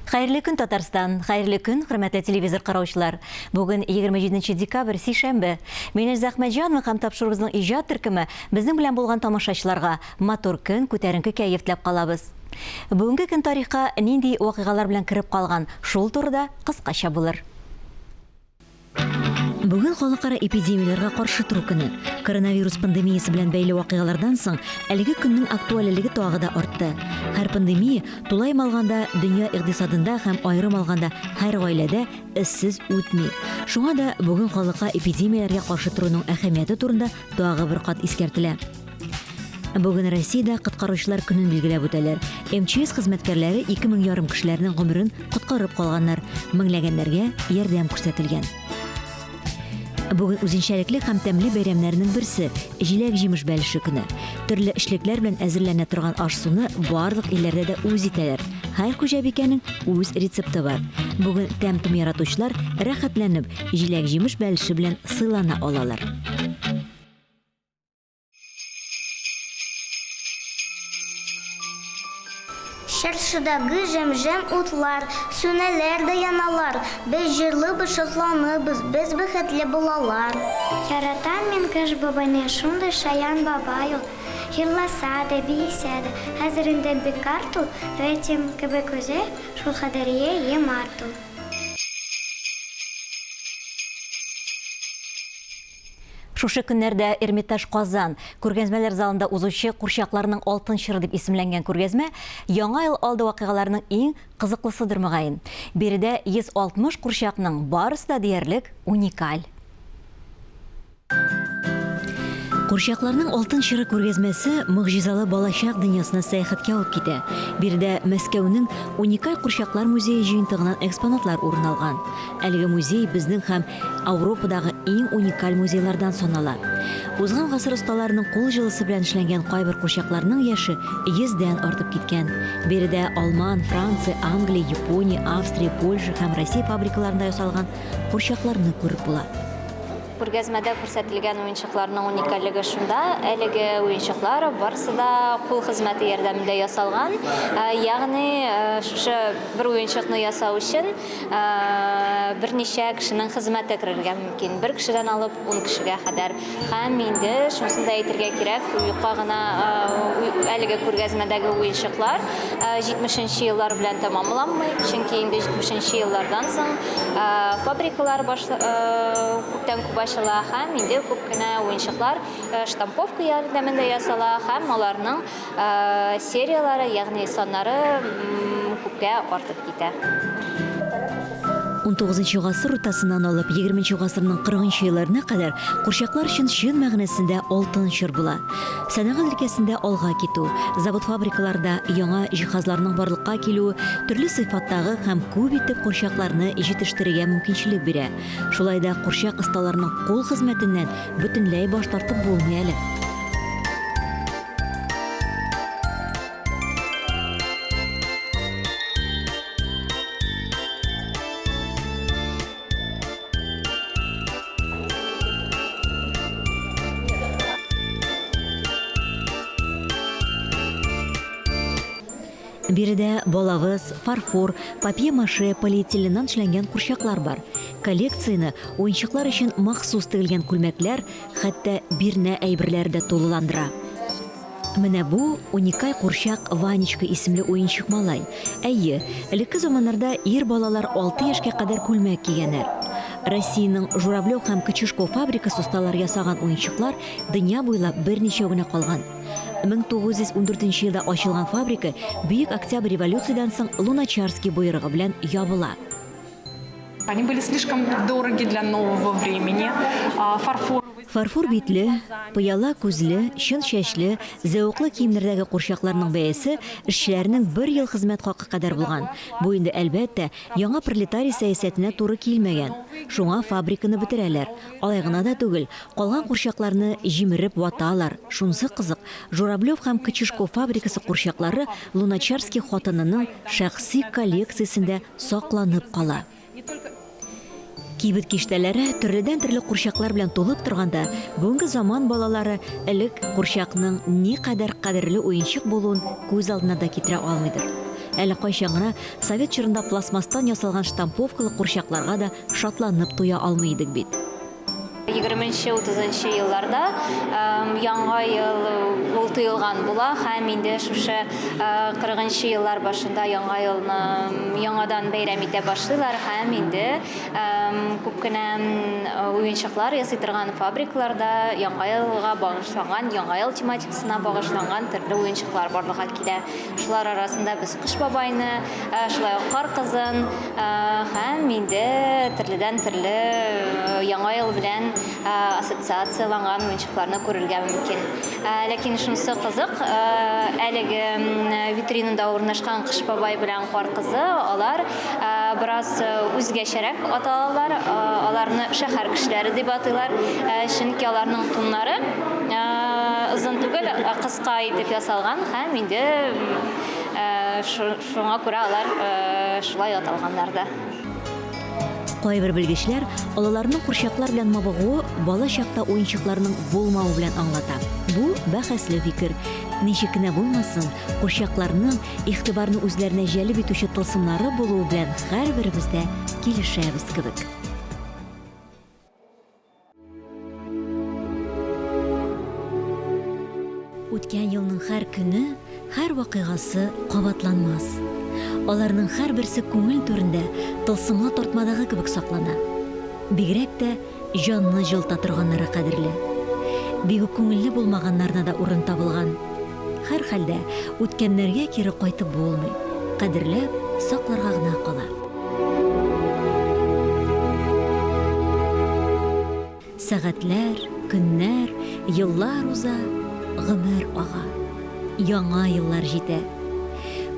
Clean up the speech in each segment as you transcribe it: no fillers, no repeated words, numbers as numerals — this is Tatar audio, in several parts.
Хәерле көн, Татарстан! Хәерле көн, хөрмәтле телевизор караучылар! Бүген 27 декабрь, сишәмбе. Мин Эльза Әхмәтҗанова һәм тапшыруыбызның иҗат төркеме безнең белән булган тамашачыларга матур көн, күтәренке кәеф теләп калабыз. Бүгенге көн тарихка нинди вакыйгалар белән кереп калган, шул турыда кыскача булыр. Бүген халыкара эпидемияләргә каршы тору көне. Коронавирус пандемиясе белән бәйле вакыйгалардан соң әлеге көннең актуальлелеге тагы да артты. Һәр пандемия, тулаем алганда, дөнья икътисадында һәм аерым алганда һәр гаиләдә эзсез үтми. Шуңа да бүген халыкка эпидемияләргә каршы торуның әһәмияте турында тагы бер кат искәртелә. Бүген Россиядә коткаручылар көнен билгеләп үтәләр. МЧС хезмәткәрләре 2000 ярым кешеләрнең гомерен коткарып калганнар, меңләгәннәргә ярдәм күрсәтелгән. Бүген үзенчәлекле һәм тәмле бәйрәмнәрнең берсе җиләк-җимеш бәлеше көне. Төрле эчлекләр белән әзерләнә торган аш-суны барлык илләрдә дә үз итәләр. Һәр хуҗабикәнең үз рецепты бар. Бүген тәм-том яратучылар рәхәтләнеп җиләк-җимеш бәлеше белән сыйлана алалар. Чыршыдагы җем-җем утлар, Сүнәләр дә яналар. Без җырлыйбыз, шатланыбыз, Без бәхетле балалар. Яратам мин Кыш бабайны, Шундый шаян бабай ул. Җырласа да, биесә дә, Хәзер инде бик карт ул, Рәтим кебек үзе, Шулкадәрие юмарт ул. Шушы көннәрдә Эрмитаж Казан күргәзмәләр залында узучы Курчакларның алтын чоры дип исемләнгән күргәзмә Яңа ел алды вакыйгаларының иң кызыклысыдыр мөгаен. Биредә 160 курчакның барысы да диярлек уникаль. Курчакларның алтын чоры күргәзмәсе могҗизалы балачак дөньясына сәяхәткә алып китә. Биредә Мәскәүнең уникаль курчаклар музее җыентыгыннан экспонатлар урын алган. Әлеге музей безнең һәм Ауропадагы иң уникаль музейлардан санала. Узган гасыр осталарының кул җылысы белән эшләнгән кайбер курчакларның яше йөздән артып киткән. Биредә Алман, Франция, Англия, Япония, Австрия, Польша һәм Россия фабрикаларында ясалган курчакларны күреп була. Күргәзмәдә күрсәтелгән уенчыкларның уникальлеге шунда, әлеге уенчыклар барысы да кул хезмәте ярдәмендә ясалган. Ягъни шушы бер уенчыкны ясау өчен берничә кешенең хезмәте керергә мөмкин. Бер кешедән алып ун кешегә кадәр. Һәм инде шунысын да әйтергә кирәк, юкка гына әлеге күргәзмәдәге уенчыклар 70 нче еллар белән тәмамланмый, чөнки инде 70 нче еллардан соң фабрикалар күптән күп ачыла һәм инде күп кенә уенчыклар штамповка ярдәмендә ясала һәм аларның Серияләре, ягъни саннары күпкә артып китә. Унтугызынчы гасыр уртасыннан алып егерменче гасырның кырыгынчы елларына кадәр курчаклар өчен чын мәгънәсендә алтын чор була. Сәнәгать өлкәсендә алга китү, завод-фабрикаларда яңа җиһазларның барлыкка килүе төрле сыйфаттагы һәм күп итеп курчакларны җитештерергә мөмкинчелек бирә. Шулай да курчак осталарының кул хезмәтеннән бөтенләй баш тартып булмый әле. Биредә балавыз, фарфор, папье-маше, полиэтиленнан эшләнгән курчаклар бар. Коллекцияне уенчыклар өчен махсус тегелгән күлмәкләр, Хәтта бирнә әйберләре дә тулыландыра. Менә бу уникаль курчак Ванечка исемле уенчык малай. Әйе, элекке заманнарда ир балалар алты яшькә кадәр күлмәк кигәннәр. Россиянең Журавлев һәм Кочешков фабрикасы осталары ясаган уенчыклар дөнья буйлап берничәү генә калган. 1914 елда ачылган фабрика Бөек Октябрь революциядән соң Луначарский боерыгы белән ябыла. Они были слишком дороги для нового времени. Фарфор Фарфор битле, пыяла күзле, чын чәчле, зәвыклы киемнәрдәге курчакларның бәясе эшчеләрнең бер ел хезмәт хакы кадәр булган. Бу инде, әлбәттә, яңа пролетарий сәясәтенә туры килмәгән. Шуңа фабриканы бетерәләр. Алай гына да түгел, калган курчакларны җимереп ваталар. Шунысы кызык, Журавлев һәм Кочешков фабрикасы курчаклары Луначарский хатынының шәхси коллекциясендә сакланып кала. Кибет киштәләре төрледән-төрле курчаклар белән тулып торганда, бүгенге заман балалары элек курчакның никадәр кадерле уенчык булуын күз алдына да китерә алмыйдыр. Әле кайчан гына совет чорында пластмасстан ясалган штамповкалы курчакларга да шатланып туя алмый идек бит. Егерменче, утызынчы елларда Яңа ел ул тыелган була һәм инде шушы кырыгынчы еллар башында Яңа елны яңадан бәйрәм итә башлыйлар һәм инде күп кенә уенчыклар ясый торган фабрикаларда Яңа елга багышланган, Яңа ел тематикасына багышланган төрле уенчыклар барлыкка килә. Шулар арасында без Кыш бабайны, шулай ук Кар кызын һәм инде төрледән-төрле Яңа ел белән ассоциацияләнгән уенчыкларны күрергә мөмкин. Ләкин шунысы кызык, әлеге витринада урнашкан Кыш бабай белән Кар кызы, алар бераз үзгәчәрәк аталалар. Аларны шәһәр кешеләре дип атыйлар, чөнки аларның туннары озын түгел, кыска итеп ясалган һәм инде шуңа күрә алар шулай аталганнар да. Кайбер белгечләр олыларның курчаклар белән мавыгуы бала чакта уенчыкларның булмавы белән аңлата. Бу, бәхәсле фикер. Ничек кенә булмасын, курчакларның игътибарны үзләренә җәлеп итүче тылсымнары булуы белән һәрберебез дә килешәбез кебек. Үткән елның һәр көне, һәр вакыйгасы кабатланмас. Аларның һәрберсе күңел түрендә тылсымлы тартмадагы кебек саклана. Бигрәк тә җанны җылыта торганнары кадерле. Бик үк күңелле булмаганнарына да урын табылган. Һәрхәлдә, үткәннәргә кире кайтып булмый, кадерләп сакларга гына кала. Сәгатьләр, көннәр, еллар уза, гомер ага. Яңа еллар җитә.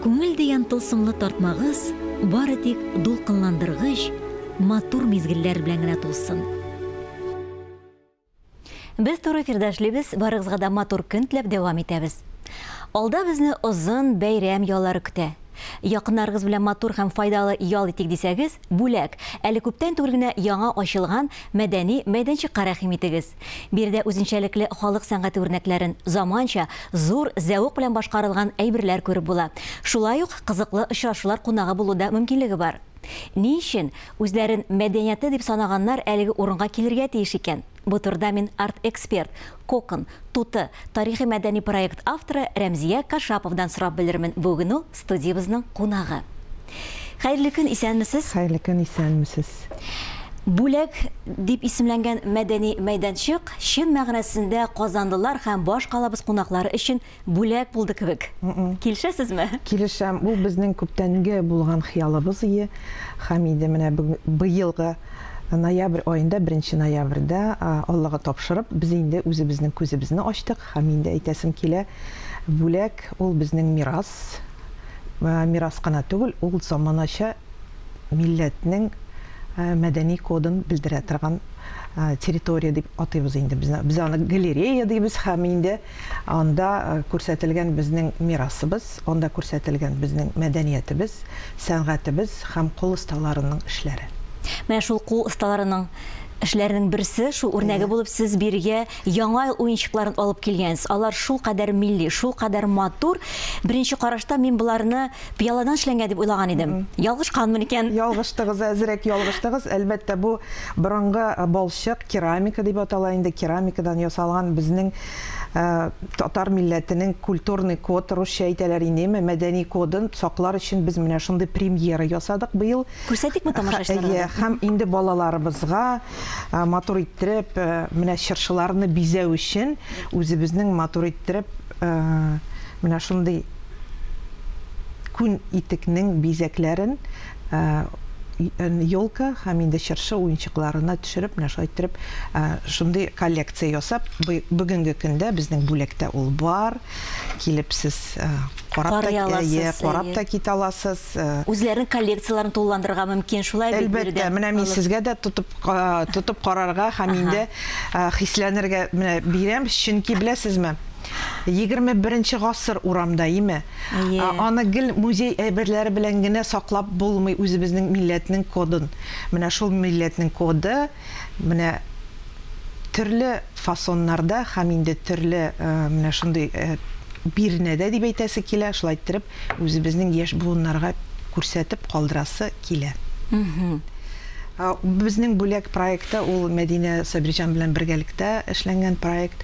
Күңел дигән тылсымлы тартмагыз бары тик дулкынландыргыч, матур мизгелләр белән генә тулсын. Без туры эфирда эшлибез, барыгызга да матур көн теләп дәвам итәбез. Алда безне озын бәйрәм яллары көтә. Якыннарыгыз белән матур һәм файдалы ял итик дисәгез, бүләк, әле күптән түгел генә яңа ачылган мәдәни мәйданчыкка рәхим итегез. Биредә үзенчәлекле халык сәнгате үрнәкләрен, заманча, зур зәвык белән башкарылган әйберләр күреп була. Шулай ук кызыклы очрашулар кунагы булу да мөмкинлеге бар. Ни өчен үзләрен мәдәниятле дип санаганнар әлеге урынга килергә тиеш икән? Бу турыда мин арт-эксперт, Кокон, Туты тарихи-мәдәни проект авторы Рәмзия Кашаповдан сорап белермен. Бүген ул студиябезнең кунагы. Хәерле көн, исәнмесез! Хәерле көн, исәнмесез! Бүләк дип исемләнгән мәдәни мәйданчык чын мәгънәсендә казанлылар һәм башкалабыз кунаклары өчен Бүләк булды кебек. Килешәсезме? Килешәм. Ул безнең күптәнге булган хыялыбыз ие. Һәм инде менә быелгы ноябрь аенда, беренче ноябрьдә Аллага тапшырып, без инде үзебезнең күзебезне ачтык. Һәм инде әйтәсем килә, бүләк ул безнең мирас. Мирас кына түгел, ул заманача милләтнең мәдәни кодын белдерә торган территория дип атыйбыз инде без. Без аны галерея дибез һәм инде Анда күрсәтелгән безнең мирасыбыз, анда күрсәтелгән безнең мәдәниятебез, сәнгатебез һәм кул осталарының эшләре. Менә шул кул осталарының эшләренең берсе, шул үрнәге булып сез бирегә Яңа ел уенчыкларын алып килгәнсез. Алар шулкадәр милли, шулкадәр матур. Беренче карашта мин боларны пыяладан эшләнгән дип уйлаган идем. Ялгышканмын икән. Ялгыштыгыз, әзрәк ялгыштыгыз. Әлбәттә, бу борынгы балчык, керамика дип атала инде, керамикадан ясалган безнең Татар милләтенең культурный код, русча әйтәләр инде, әмма мәдәни кодын саклар өчен без менә шундый премьера ясадык быел. Күрсәтикме тамашачыларга да? Әйе, һәм инде балаларыбызга матур иттереп, менә чыршыларны бизәү өчен үзебезнең матур иттереп менә шундый күн итекнең бизәкләрен елка һәм инде чыршы уенчыкларына төшереп, менә шулай иттереп, шундый коллекция ясап, бүгенге көндә безнең бүләктә ул бар. Килеп сез карап та, әйе, карап та китә аласыз. Үзләренең коллекцияләрен тулыландырырга мөмкин, шулай бит? Әлбәттә, менә мин сезгә дә тотып тотып карарга һәм инде хисләнергә менә бирәм, чөнки беләсезме, 21 гасыр урамда, име? Әйе. Аны гел музей әйберләре белән генә саклап булмый үзебезнең милләтнең кодын. Менә шул милләтнең коды менә төрле фасоннарда һәм инде төрле менә шундый. Бирнәдә дип әйтәсе килә, шулай иттереп үзебезнең яшь буыннарга күрсәтеп калдырасы килә. Безнең бүләк проекты ул Мәдинә Сабирҗан белән бергәлектә эшләнгән проект.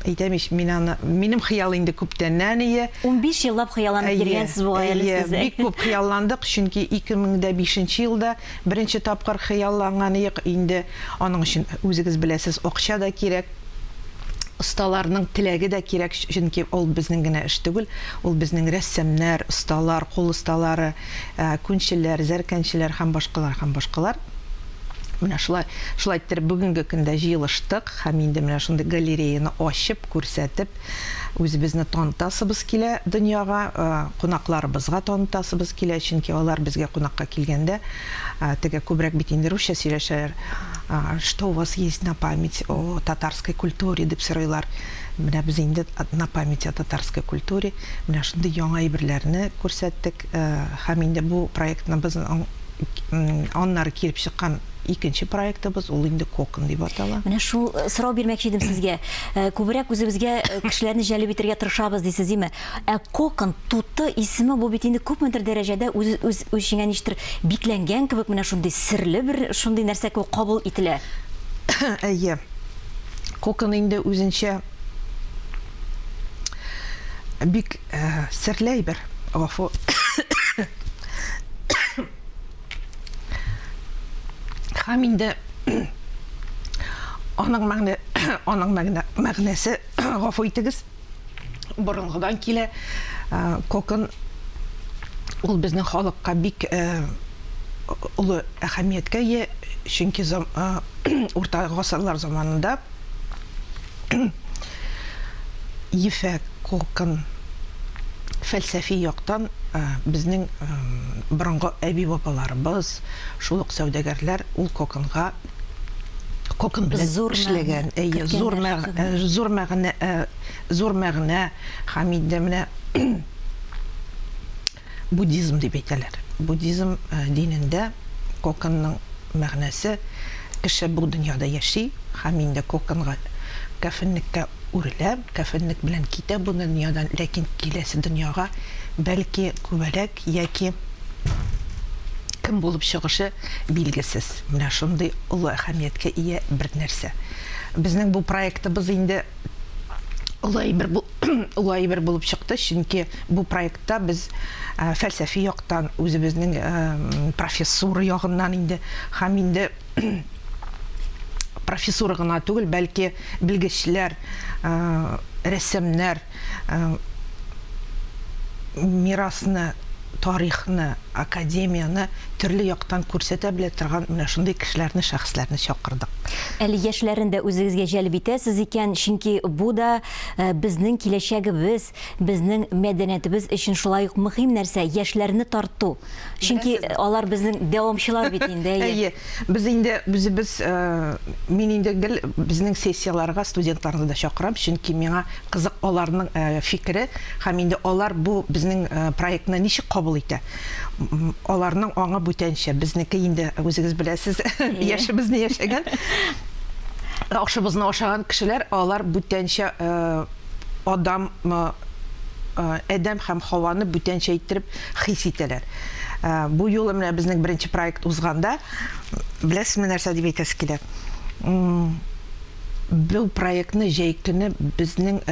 Әйтәм ич, мин аны, минем хыял инде күптәннән ие. 15 еллап хыялланып йөргәнсез бугай әле сез. Әйе, бик күп хыялландык, чөнки 2005 нче елда беренче тапкыр хыялланган иек, инде аның өчен, үзегез беләсез, акча да кирәк, осталарның теләге дә кирәк, чөнки ул безнең генә эш түгел, ул безнең рәссамнар, осталар, кул осталары, күнчеләр, зәркәнчеләр һәм башкалар, һәм башкалар. Менә шулай, шулай иттереп бүгенге көндә җыелыштык һәм инде менә шундый галереяны ачып, күрсәтеп, үзебезне танытасыбыз килә дөньяга, кунакларыбызга танытасыбыз килә, чөнки алар безгә кунакка килгәндә, теге күбрәк бит инде русча сөйләшәләр, что у вас есть на память о татарской культуре дип сорыйлар. Менә без инде на память о татарской культуре менә шундый яңа әйберләрне күрсәттек һәм инде бу проектны без Аннары килеп чыккан икенче проектыбыз, ул инде Кокон дип атала. Менә шул э, сорау бирмәкче идем сезгә. Э, күбрәк үзебезгә э, кешеләрне җәлеп итәргә тырышабыз дисез, димме? Ә Кокон, туты исеме бу бит инде күпмедер дәрәҗәдә үз үз үз эчеңә ничектер бикләнгән кебек, менә шундый серле бер шундый нәрсә кебек кабул ителә. Әйе. Кокон инде үзенчә бик серле әйбер. Гафу. Һәм инде аның мәгънә, аның мәгънә, мәгънәсе, гафу итегез, борынгыдан килә. Кокон ул безнең халыкка бик олы әһәмияткә ия, чөнки урта гасырлар заманында ефәк, кокон фәлсәфи яктан безнең борынгы әби-бабаларыбыз, шул ук сәүдәгәрләр ул коконга кокон белән Зур эшләгән. мәгънә Әйе, зур керткәннәр мәгъ, шуны. зур мәгънә, зур мәгънә һәм инде менә Буддизм дип әйтәләр. Буддизм динендә коконның мәгънәсе, кеше бу дөньяда яши һәм инде коконга, кәфенлеккә үрелә, кәфенлек белән китә бу дөньядан, ләкин киләсе дөньяга бәлки күбәләк яки кем булып чыгышы билгесез. Менә шундый олы әһәмияткә ия бер нәрсә. Безнең бу проектыбыз инде олы әйбер олы әйбер булып чыкты, чөнки бу проектта без фәлсәфи яктан, үзебезнең профессура ягыннан инде һәм инде профессура гына түгел, бәлки белгечләр, рәссамнар мирасны, тарихны, академияне төрле яктан күрсәтә белә торган менә шундый кешеләрне, шәхесләрне чакырдык. Әле яшьләрен дә үзегезгә җәлеп итәсез икән, чөнки бу да безнең киләчәгебез, безнең мәдәниятебез өчен шулай ук мөһим нәрсә, яшьләрне тарту. Чөнки алар безнең дәвамчылар бит инде, әйе. Әйе. Без инде үзебез, мин инде гел безнең сессияләргә студентларны да чакырам, чөнки миңа кызык аларның фикере һәм инде алар бу безнең проектны ничек кабул итә. Аларның аңы бүтәнчә, безнеке инде үзегез беләсез, яшебезне яшәгән, ашыбызны ашаган кешеләр, алар бүтәнчә адам, Адәм һәм Хаваны бүтәнчә иттереп хис итәләр. Бу юлы менә безнең беренче проект узганда, беләсезме нәрсә дип әйтәсе килә? Бу проектны җәй көне безнең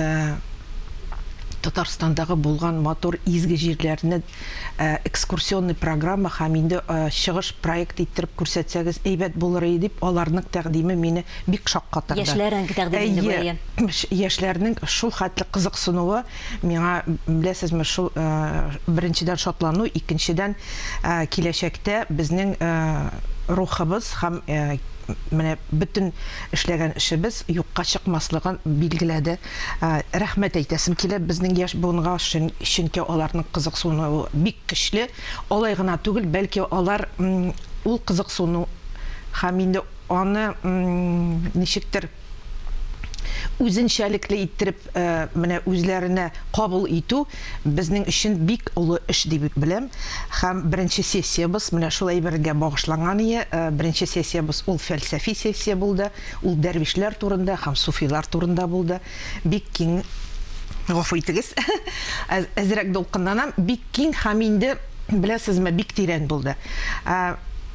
Татарстандагы булган матур изге җирләрне экскурсионный программа һәм инде чыгыш проект иттереп күрсәтсәгез әйбәт булыр иде дип, аларның тәкъдиме мине бик шаккатырды. Яшьләрнең тәкъдиме инде бу, әйе. Яшьләрнең шул хәтле кызыксынуы миңа, беләсезме, шул беренчедән шатлану, икенчедән киләчәктә безнең рухыбыз һәм менә бөтен эшләгән эшебез юкка чыкмаслыгын билгеләде. Рәхмәт әйтәсем килә безнең яшь буынга, чөнки аларның кызыксынуы бик көчле. Алай гына түгел, бәлки алар ул кызыксыну һәм инде аны ничектер үзенчәлекле иттереп менә үзләренә кабул итү безнең өчен бик олы эш дип беләм. Һәм беренче сессиябез менә шул әйбергә багышланган ие. Беренче сессиябез ул фәлсәфи сессия булды. Ул дәрвишләр турында һәм суфилар турында булды. Бик киң гафу итегез, әзрәк дулкынланам, бик киң һәм инде, беләсезме, бик тирән булды.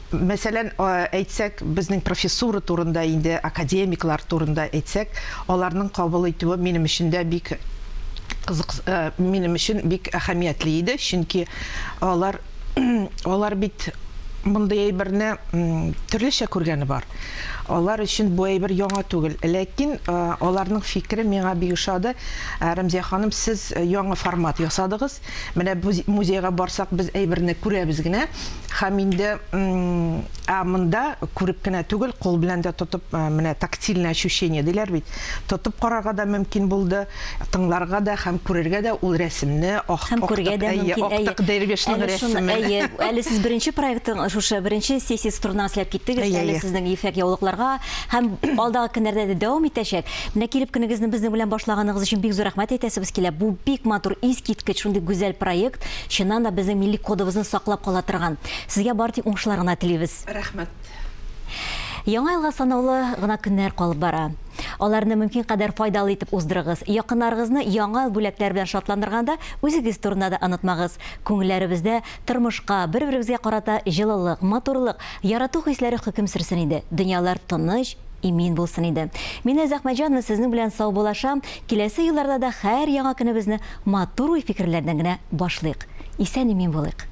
Мәсәлән, әйтсәк, безнең профессура турында инде, академиклар турында әйтсәк, аларның кабул итүе минем өчен дә бик кызык, минем өчен бик әһәмиятле иде, чөнки алар, алар бит мондый әйберне төрлечә күргәне бар. Алар өчен бу әйбер яңа түгел. Ләкин аларның фикере миңа бик ошады. Рәмзия ханым, сез яңа формат ясадыгыз. Менә музейга барсак, без әйберне күрәбез генә. Һәм инде, ә монда күреп кенә түгел, кул белән дә тотып, менә тактильное ощущение диләр бит, тотып карарга да мөмкин булды, тыңларга да һәм күрергә дә ул рәсемне, ах, Һәм күрергә дә мөмкин, әйе. Актык дәрвишның рәсемен. Әйе, әле сез беренче проектың, шушы беренче сессиясе турында сөйләп киттегез, әле сезнең ефәк яулыкларга һәм алдагы көннәрдә дә дәвам итәчәк. Менә килеп көнегезне безнең белән башлаганыгыз өчен бик зур рәхмәт әйтәсебез килә. Бу бик матур, искиткеч шундый гүзәл проект. Чыннан да безнең милли кодыбызны саклап кала торган. Сезгә бары тик уңышлар гына телибез. Рәхмәт. Яңа елга санаулы гына көннәр калып бара. Аларны мөмкин кадәр файдалы итеп уздырыгыз. Якыннарыгызны Яңа ел бүләкләре белән шатландырганда үзегез турында да онытмагыз. Күңелләребездә тормышка, бер-беребезгә карата җылылык, матурлык, ярату хисләре хөкем сөрсен иде. Дөньялар тыныч, имин булсын иде. Мин Эльза Әхмәтҗанова сезнең белән саубуллашам. Киләсе елларда да һәр яңа көнебезне матур уй-фикерләрдән генә башлыйк. Исән-имин булыйк.